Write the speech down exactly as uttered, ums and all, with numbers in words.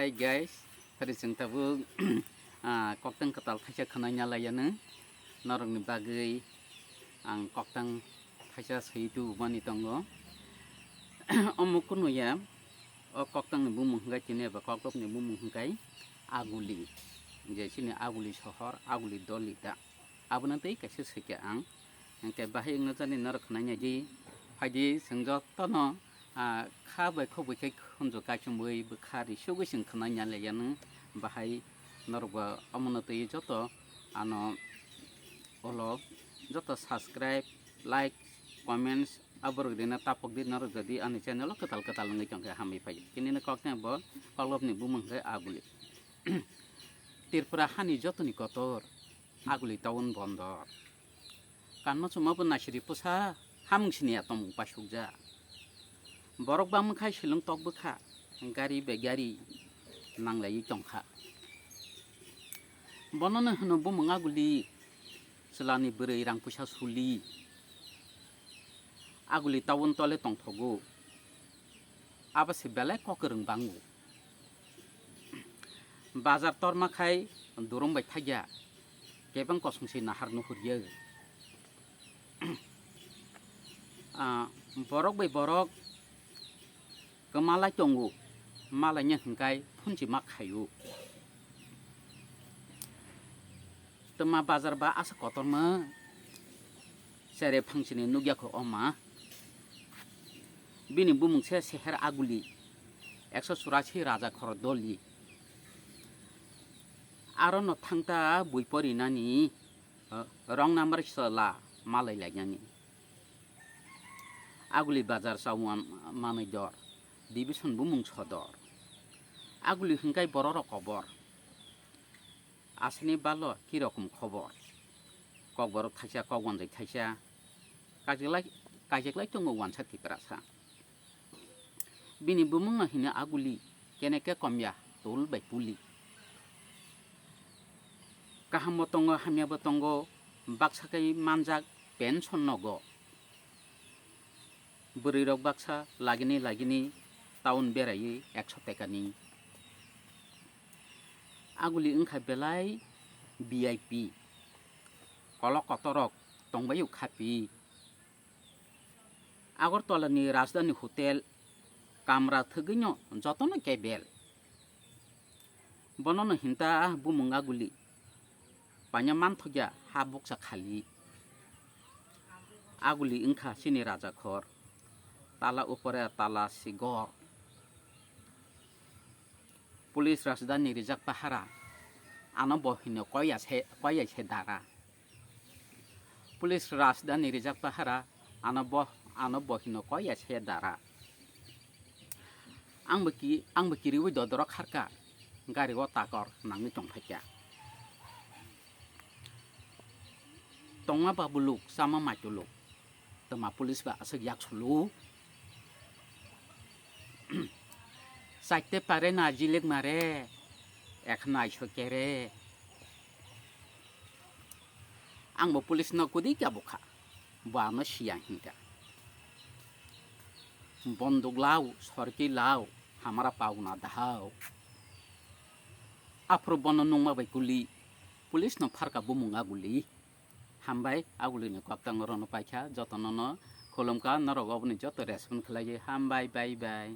Hi guys, phari chwng tabuk, ah, koktang kwtal thaisa khwnai na laiyano. Norokni bagwi ang koktang thaisa swi tubumani tongo. Omo kunuya, o koktangni bumung hwnkhe chini eba koklopni bumung hwnkhe Aguli. Je chini Aguli sohor, Aguli doli da. Abono tei kaisa swikha ang. Hwnkhe bahai wngna jani norok khwnai naidi. Phaidi chwng jotono, ah, kha bai khok bai khe khunju kaichumwi bwkha risugwi chwng khwnai nalaiya nw. Bahai norok bo omono twi joto ano olo joto subscribe, like, comments aborok rina tapok di norok jodi ani channel o kwtal kwtal wngwi tongkhe hamwi phai. Kinini kokne bo koklopni bumung hwnkhe Aguli. Tripura hani jotoni kotor Aguli town bondor. Kanma chuma bo naisiri pusa hamung sini ya tongmung pasukjak. Borok bangma khai silung tok bwkha, gari bai gari nanglaiwi tongkha. Bonono hwno bumung Aguli, chwlani bwrwi rang puisa suli. Aguli town tole tongthogo. Abo se belai kok kwrwng bango. Bazar torma khai durum bai thagya, kebeng kosong se nahar nuhurya. Ah, borok bai borok kwmalai tongo, malaina hwnkhai phunchi ma khaio. Twma bazar ba asa kotorma, chere phangsini nukya kho o ma. Bini bumung se Seher Aguli, ekso churasi raja khoro doli. Aro no thangta bui porinani, eh, wrong number sola malai lainani. Aguli bazar chauan manwi dor, division bumung sodor. Aguli hwnkhe bororok kobor. Asini balo kirokom khobor? Kokborok thaisa, kok wanjai thaisa. Kaijeklai, kaijeklai tongo wansa Tiprasa. Bini bumungno hino Aguli, kene ke komya, tul bai puli. Kahambo tongo, hamyabo tongo, baksa khe manjak pension nogo. Bwrwirok baksa lagini lagini town beraiwi ekso tekani. Aguli wngkha belai V I P. Kolok kotorok tongbaio khapi. Agartala ni Rajdhani Hotel kamra thwgwino jotono kebel. Bonono hinta bumung Aguli. Paina manthokya ha bukcha khali. Aguli wngkha chini raja khor. Tala upore tala sigor. Police Rajdhani rijak pahara. Ano bo hino koya se, koya se dara. Police Rajdhani rijak pahara, ano bo, ano bo hino koya se dara. Ang bo ki, ang bo kiriwi dodorok kharka, gari o takor nangwi tongphaikha. Tongma ba buluk, chama maituluk, twma police ba aswk yak sulu. Chaite pare na jilik mare, ekha naiso kere. Ang bo police no kudi kya bukha, bo ano siya hinka. Bonduk lao, sorki lao, hamara pauna dahao. Aphuru bono nungma bai kuli, police no pharka bumung Aguli. Hambai, Aguli ni koktang rono paikha, joto nono khulumkha, norok oboni joto respond khlaiwi. Hambai, bye bye.